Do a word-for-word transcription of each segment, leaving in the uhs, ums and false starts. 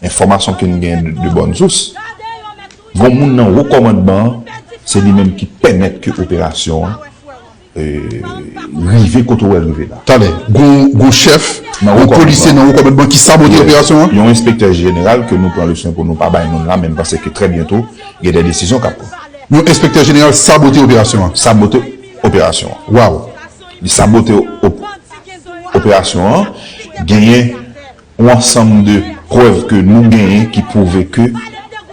enfòmasyon ke n gen de, de bòn sous, gon moun nan wo kòmandman an, se li menm ki pèmèt ke operasyon an e, rive kote w wè l rive la. Talè, gon, gon chèf, gon polisye nan wo kòmandman ki sabote operasyon an? Yon enspektè jeneral ke nou pran le swen pou nou pa bay non l la, men m panse ke trè byento, gen de desizyon k ap pran. Yon enspektè jeneral sabote operasyon an? Sabote operasyon an. Waw. Li sabote op- operasyon an. Genyen yon ansanm de prèv ke nou genyen ki pwouve ke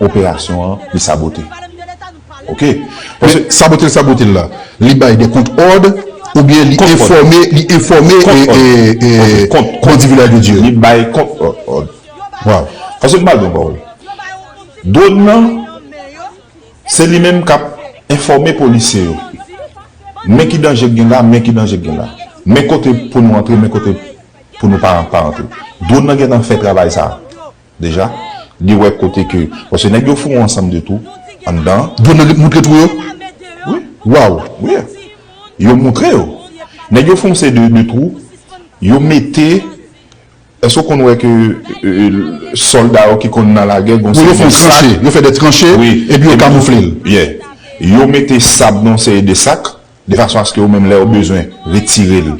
operasyon an li sabote. Oke? Men sabote l sabote l la, li bay de kont òd oubyen li enfòme, li enfòme e, e, e bandi Vilaj de Dye? Li bay kont òd. Waw. Paske m pral di yon pawòl. Dwòn nan, se li menm k ap enfòme polisye yo. Men ki danje k gen la, men ki danje k gen la. Men kote pou nou antre, men kote pou nou pa, pa antre. Dwòn nan gentan fè travay sa a deja. Li wè kote ke, paske nèg yo fè yon ansanm de twou anndan. Dwòn nan moutre twou yo? Wi. Waw. Wi. Yo moutre yo. Nèg yo fè yon seri de, de twou. Yo mete, èske w konn wè ke, e, e, sòlda yo ki konn nan lagè, gon seri de sak? Yo fè yon tranche, yo fè de tranche, epi yo kamoufle l. Yeah. Yo mete sab nan yon seri de sak, de fason aske yo menm lè yo bezwen retire l,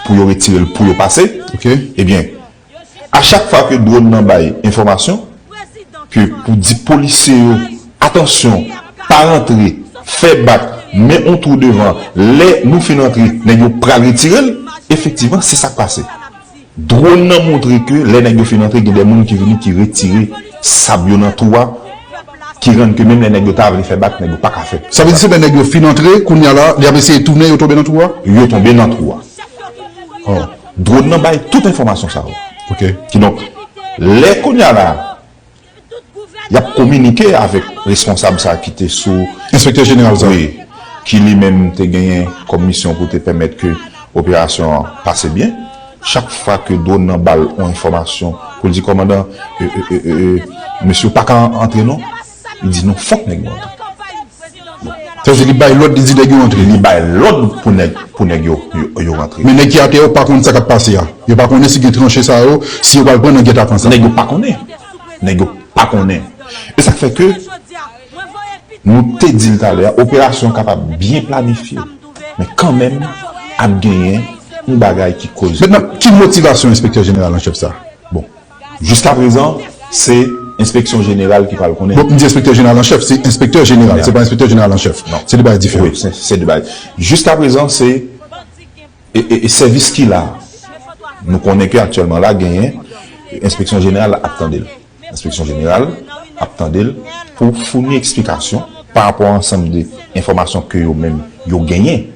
pou yo retire l, pou yo pase. Ebyen, a chak fwa ke dwòn nan bay enfòmasyon, ke pou di polisye yo, atansyon, pa rantre, fè bak, men yon twou devan, lè nou fin antre, nèg yo pral retire l, efektivman, se sa k pase. Dwòn nan montre ke lè nèg yo fin antre, gen de moun ki vini ki retire sab yo nan twou a, ki rann ke menm lè nèg yo ta vle fè bak, nèg yo pa ka fè. Sa vle di se lè nèg yo fin antre, kounye a la, lè y ap eseye tounen, yo tonbe nan twou a? Yo tonbe nan twou a. Dwòn nan bay tout enfòmasyon sa yo. Kidonk, lè kounye a la, y ap kominike avèk responsab sa ki te sou. Enspektè jeneral sa. Wi, ki li menm te genyen kòm misyon pou te pèmèt ke operasyon an pase byen. Chak fwa ke dwòn nan ba l yon enfòmasyon pou l di, kòmandan, e, e, e, e, e, mesye yo pa ka antre non, li di non, fòk nèg yo antre. Sa vle di li bay lòd, li di nèg yo antre. Li bay lòd pou nèg, pou nèg yo, yo, yo rantre. Men nèg ki atè yo pa konn sa k ap pase a. Yo pa konnen si gen tranche sa yo, si yo pral pran nan gètapan sa. Nèg yo pa konnen. Nèg yo pa konnen. E sa k fè ke nou te di l talè a, operasyon an kapab byen planifye, men kanmenm ap genyen yon bagay ki koze. Mentnan, ki motivasyon enspektè jeneral an chèf sa? Bon, jiskaprezan, se enspeksyon jeneral ki pral konnen. Bon, m di enspektè jeneral an chèf, se enspektè jeneral, se pa enspektè jeneral an chèf. Non. Se de bagay diferan. Wi, se, se de bagay. Jiskaprezan, se e, e, e sèvis ki la. Nou konnen ke aktyèlman la genyen, enspeksyon jeneral ap tande l. Enspeksyon jeneral ap tande l pou founi eksplikasyon pa rapò a ansanm de enfòmasyon ke yo menm yo genyen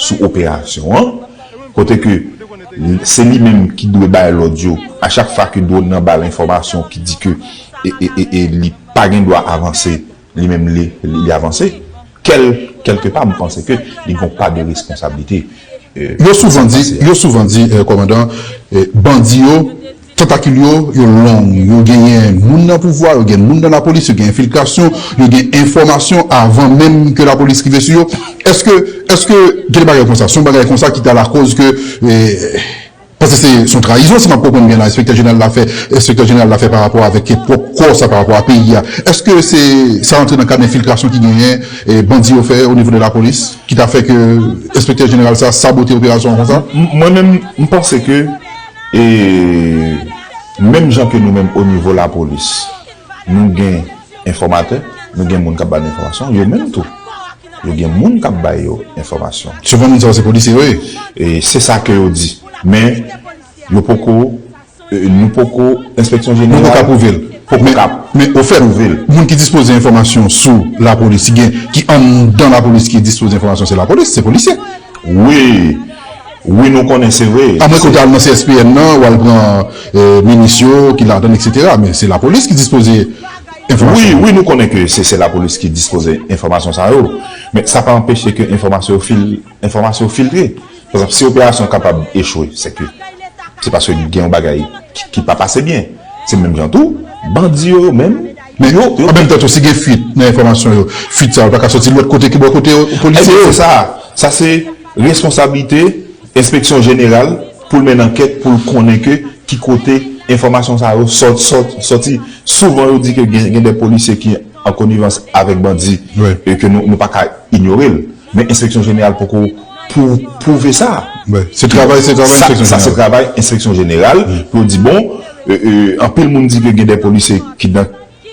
sou operasyon an, kote ke se li menm ki dwe bay lòd yo a chak fwa ke dwòn nan ba l enfòmasyon ki di ke e, e, e, e li pa gen dwa avanse li menm li, li, li avanse. Kèl, kèlkepa, m panse ke li gon pa de responsablite. Yo souvan di, yo souvan di, eh, kòmandan, eh, bandi yo, tantakil yo, yo long, yo genyen moun nan pouvwa, yo gen moun nan lapolis, yo gen enfiltrasyon, yo gen enfòmasyon avan menm ke lapolis rive sou yo. Èske, èske gen de bagay konsa, se yon bagay konsa ki ta lakoz ke, eh, Paske se, se yon trayizon, si m ap konprann byen la, enspektè jeneral la fè, enspektè jeneral la fè pa rapò avèk pwòp kò sa, pa rapò a peyi a. Èske se, sa rantre nan kad enfiltrasyon ki genyen, e, bandi yo fè o nivo de lapolis, ki ta fè ke enspektè jeneral sa sabote operasyon an konsa? M-, mwen menm, m panse ke, e, menm jan ke nou menm o nivo lapolis, nou gen enfòmatè, nou gen moun k ap ba nou enfòmasyon, yo menm tou, yo gen moun k ap ba yo enfòmasyon. Souvan moun sa yo se polisye yo ye. E se sa ke yo di. Men, yo poko, e, nou poko, enspeksyon jeneral poko ka pwouve l. Poko ka pwouve l. Men, men ofèt, moun ki dispoze enfòmasyon sou lapolis, ki gen, ki anndan lapolis ki dispoze enfòmasyon, se lapolis, se polisye. Wi. Wi, nou konnen, se vre. Amwen ke w te al nan C S P N nan, w al pran, eh, minis yo ki ladan, et cetera. Men se lapolis ki dispoze enfòmasyon. Wi, wi, nou konnen ke se, se lapolis ki dispoze enfòmasyon sa yo. Men sa pa anpeche ke enfòmasyon yo fil-, enfòmasyon yo filtre. Pa egzanp, si operasyon kapab echwe, se ke se paske gen yon bagay ki, ki pa pase byen. Se menm jan tou, bandi yo, yo menm, men yo, yo an menm tan tou, si gen fuit nan enfòmasyon yo, fuit sa yo pa ka soti lòt kote ki bò kote yo, polisye yo. Se sa, sa se responsablite enspeksyon jeneral pou l mennen ankèt, pou l konnen ke ki kote enfòmasyon sa yo sòt, sòt, sòti. Souvan, yo di ke gen, gen de polisye ki an konivans avèk bandi, e ke nou, nou pa ka inyore l. Men enspeksyon jeneral poko pou, pwouve sa. Se travay, se travay enspeksyon jeneral. Sa se travay enspeksyon jeneral pou yo di, bon, anpil moun di ke gen de polisye ki nan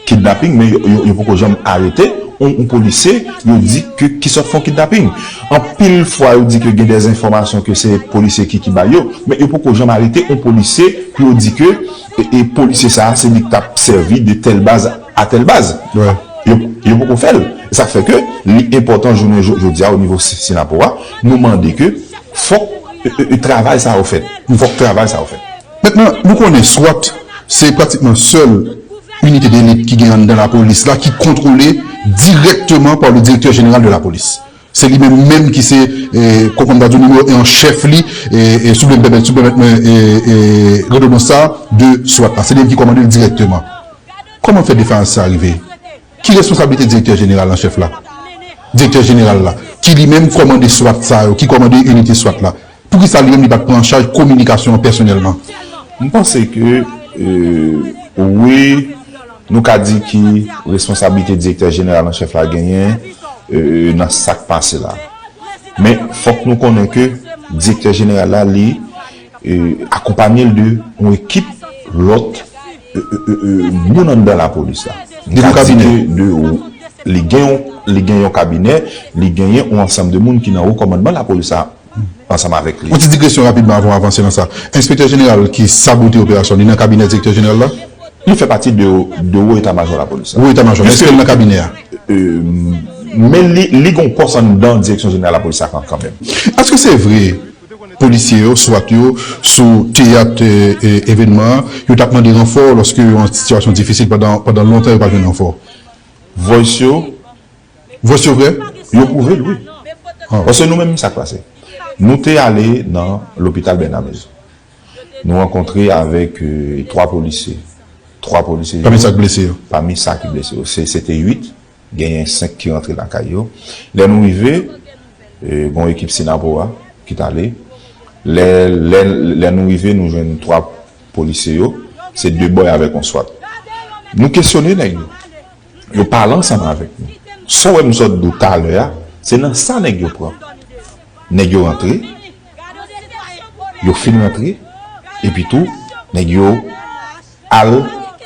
kidnaping, men yo, yo, yo poko janm arete yon, yon polisye, yo di ke ki sòt fè yon kidnaping. Anpil fwa, yo di ke gen de enfòmasyon ke se polisye ki, ki bay yo, men yo poko janm arete yon polisye pou yo di ke e, e polisye sa a, se li k t ap sèvi de tèl baz a tèl baz. Yo, yo poko fè l. Sa k fè ke li enpòtan jounen jo-, jodi a, o nivo si-, Sinapo a, nou mande ke fòk e, e, e, travay sa yo fèt. Fòk travay sa yo fèt. Mentnan, nou konnen swat se pratikman sèl inite delit ki gen anndan lapolis la ki kontwole dirèkteman pa le directeur général de la police. Se li menm menm ki se, e, kòm m ta di w, nimewo en an chèf li, e, e, si w vle m pèmèt, si w pèmèt mwen, e, e, redonans sa, de swat la. Se li menm ki kòmande l dirèkteman. Kòman fè defayans sa rive? Ki responsablite direktè jeneral an chèf la? Direktè jeneral la, ki li menm kòmande swat sa yo, ki kòmande inite swat la, poukisa li menm li pa t pran an chaj kominikasyon an pèsonèlman? M panse ke, e, wi, nou ka di ki responsablite direktè jeneral an chèf la genyen, e, nan sa k pase la. Men, fòk nou konnen ke direktè jeneral la, li, e, akonpanye l de yon ekip lòt, e, e, e, e, moun anndan lapolis la. M ka di ke de, li gen yon, li gen yon kabinè, li genyen yon ansanm de moun ki nan wo kòmandman lapolis la ansanm avèk li. Yon ti digresyon rapidman avan w avanse nan sa. Enspektè jeneral ki sabote operasyon, li nan kabinè direktè jeneral la? Li fè pati de, de wo eta majò lapolis la. Wo eta majò, men èske l nan kabinè a? E, men li, li gen yon pòs anndan direksyon jeneral lapolis la kan, kanmenm. Èske se vre polisye yo, swat yo, sou teyat, e, e, evènman an, yo t ap mande ranfò lòske yo an sitiyasyon difisil pandan, pandan lontan yo pa jwenn ranfò? Voice yo. Voice yo vre? Yo pwouve l, wi. Paske nou menm, sa k pase? Nou te ale nan lopital Bènamez. Nou rankontre avèk, e, twa polisye. Twa polisye. Pami sa k blese yo? Pami sa ki blese yo. Se, se te uit. Genyen senk ki rantre lakay yo. Lè nou rive, e, gen yon ekip Sinapo a ki t ale. Lè, lè, lè nou rive, nou jwenn twa polisye yo. Se de bòy avèk yon swat. Nou kesyone nèg yo. Yo pale ansanm avèk nou. Sa w wè m sot di w talè a, se nan sa nèg yo pran. Nèg yo rantre, yo fin rantre, epi tou, nèg yo al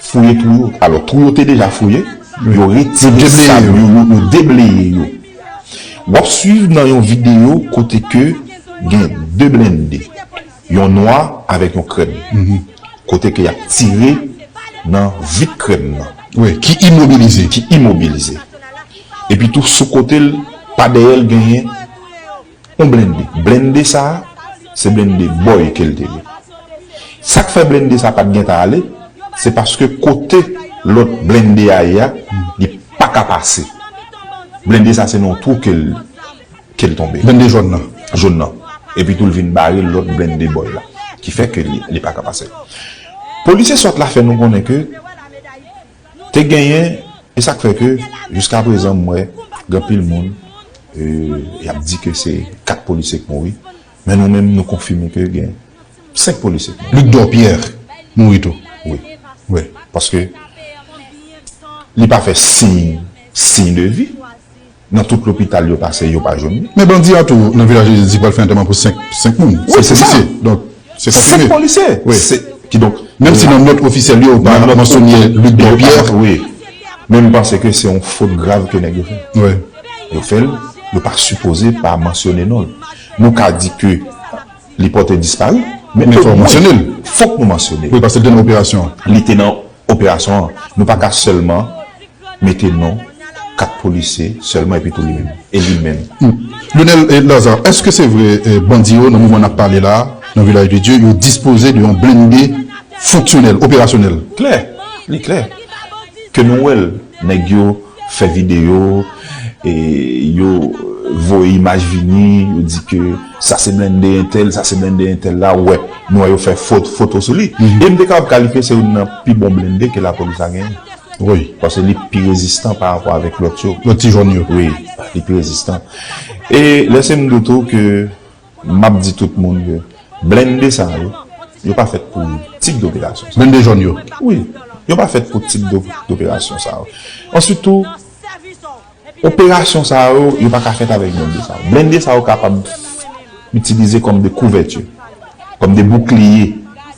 fouye twou yo. Alò, twou yo te deja fouye, yo retire sab yo, yo, yo debleye yo. W ap swiv nan yon videyo kote ke gen de blende, yon nwa avèk yon krèm, kote ke y ap tire nan vit krèm nan. Wi, ki imobilize. Ki imobilize. Epi tou, sou kote l, pa dèyè l, genyen yon blende. Blende sa a, se blende bòy ke l te ye. Sa k fè blende sa a pa t gentan ale, se paske kote lòt blende a ye a, li pa ka pase. Blende sa a, se nan yon twou ke l, ke l tonbe. Blende jòn nan. Jòn nan. Epi tou, l vin bare lòt blende bòy la. Ki fè ke li, li pa ka pase. Polisye swat la fè nou konnen ke te genyen, e sa k fè ke, jiskaprezan, m wè, gen anpil moun, e, y ap di ke se kat polisye k mouri, men nou menm, nou konfime ke gen senk polisye k mouri. Luc Dorpierre mouri tou. Wi. Wi. Paske li pa fè siy, siy de vi. Nan tout lopital yo pase, yo pa jwenn li. Men bandi a tou, nan Vilaj de Dye, di pral fè antèman pou senk, senk moun. Wi, se sa. Senk polisye. Donk, se konfime. Senk polisye. Wi. Se, kidonk, menm si nan nòt ofisyèl yo, yo pa mansyone Luc Dorpierre. Wi. Men m panse ke se yon fot grav ke nèg yo fè. Wi. Yo fè l, yo pa sipoze pa mansyone non l. Nou ka di ke li pòte dispari, men fòk nou mansyone l. Fòk nou mansyone l. Wi, paske l te nan operasyon an. Li te nan operasyon an. Nou pa ka sèlman mete non kat polisye sèlman epi tou li menm. E li menm. Lionel, e, Lazarre, èske se vre, e, bandi yo, nan moman n ap pale la a, nan Vilaj de Dye, yo dispoze de yon blende fonksyonèl, operasyonèl? Klè, li klè. Ke nou wè l, nèg yo fè videyo, e yo voye imaj vini, yo di ke sa se blende entèl, sa se blende entèl la, ou wè, nou wè yo fè fot-, foto sou li. E m te kapab kalifye se youn nan pi bon blende ke lapolis la genyen. Wi. Paske li pi rezistan pa rapò avèk lòt yo. Lòt ti jòn yo. Wi, li pi rezistan. E lèse m di w tou ke m ap di tout moun ke blende sa yo, Yo pa fèt pou tip doperasyon sa. Blende jòn yo. Wi, yo pa fèt pou tip do- doperasyon sa yo. Answit tou, operasyon sa yo, yo pa ka fèt avèk blende sa yo. Blende sa yo kapab itilize kòm de kouvèti, kòm de boukliye.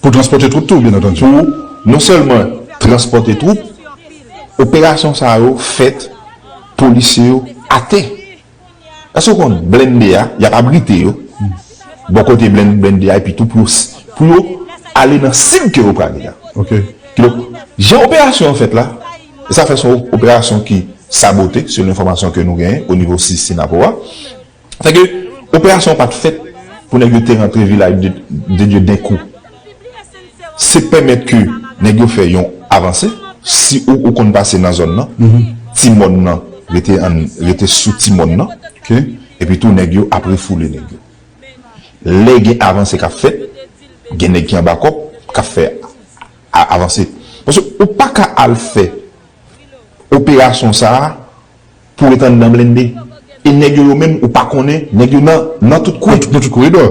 Pou transpòte twoup tou, byen antandi. Pou non sèlman transpòte twoup, operasyon sa yo fèt, polisye yo atè. Èske w konn blende a, y ap abrite yo bò kote blen- blende a, epi tou pou yo, s- pou yo ale nan sib ke yo prale a. Ok. Kidonk, jan operasyon an fèt la, e sa fè se yon operasyon ki sabote, selon enfòmasyon ke nou genyen o nivo si- Synapoha. Sa ke operasyon an pa t fèt pou nèg yo te rantre Vilaj de, de Dye denkou. Se pèmèt ke nèg yo fè yon avanse. Si ou, ou konn pase nan zòn nan, ti mòn nan rete, an, rete sou ti mòn nan. Ok. Epi tou, nèg yo ap refoule nèg yo. Lè gen avanse k ap fèt, gen nèg ki anba kòb k ap fè a- avanse. Paske ou pa ka al fè operasyon sa a pou ret anndan blende. E nèg yo, yo menm, ou pa konnen, nèg yo nan, nan tout kwen. Nan tout koridò.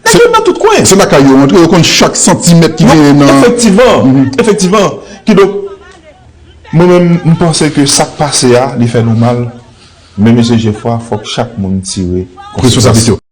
Nèg yo nan tout kwen. Se lakay yo rantre, yo konn chak santimèt ki genyen nan. Efektivman, efektivman. Kidonk, mwen menm, m panse ke sa k pase a, li fè nou mal. Men mesye Jefwa, fòk chak moun tire Responsablite yo.